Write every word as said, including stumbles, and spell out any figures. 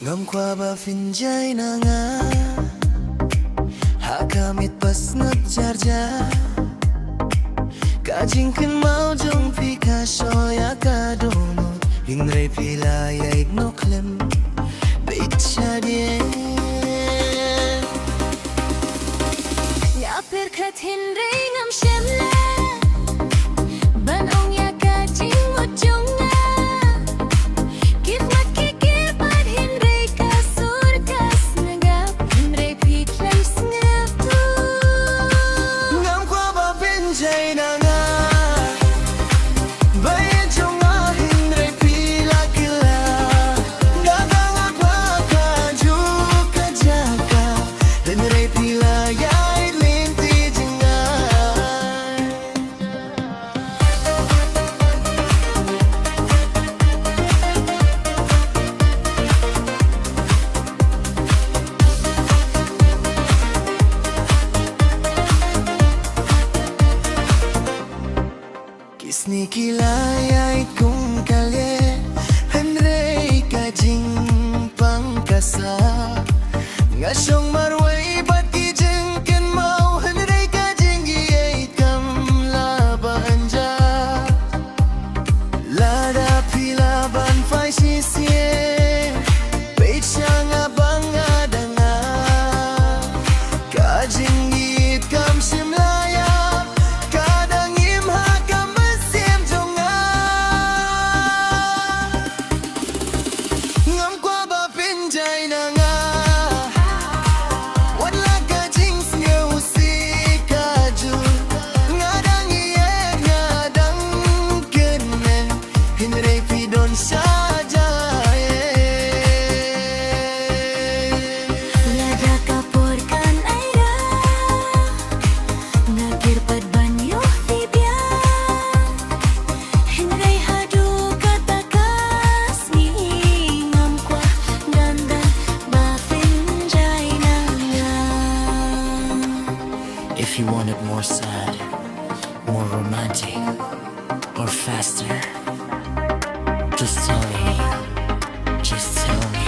Ngam kwah ba phin jai na nga ha ka miet ba sngap jar jar. Ka jingkynmaw jong phi ka shoi ïa ka dohnud, hynrei phi la ïaid noh khlem bit shadien. Nga pyrkhat hynrei ngam shem leh ban ong ïa ka jingmut jong nga. Ki khmat ki kyrpad hynrei ka sur ka sngap, hynrei phi khlem sngap tu. Ngam kwah ba phin jai na nga ba ïeit jong nga, hynrei phi la kylla. Nga dang ap ha kajuh ka jaka, hynrei phi la ïaid lynti jngai. Ki sngi ki la ïaid kum ka lieh, hynrei ka jingpang ka sah. Nga shong marwei bad ki jingkynmaw, hynrei ka jingïeit kam lah ban jia. Lada phi lah ban phai shisien, peit sha nga ba nga dang ap. Ka jingïeit kam shym la ïap, ka dang im ha ka mynsiem jong nga. Ngam kwah ba phin jai na nga, wat la ka jingsngew shi kajuh. Nga dang ïeit, nga dang kmen, hynrei phi don sha jai. Lada ka por kan ai ra, nga kyrpad ban ïoh phi biang. Hynrei haduh kata ka sngi ngam kwah dang da ba phin jai na nga. If you want it more sad, more romantic, or faster, just tell me. Just tell me.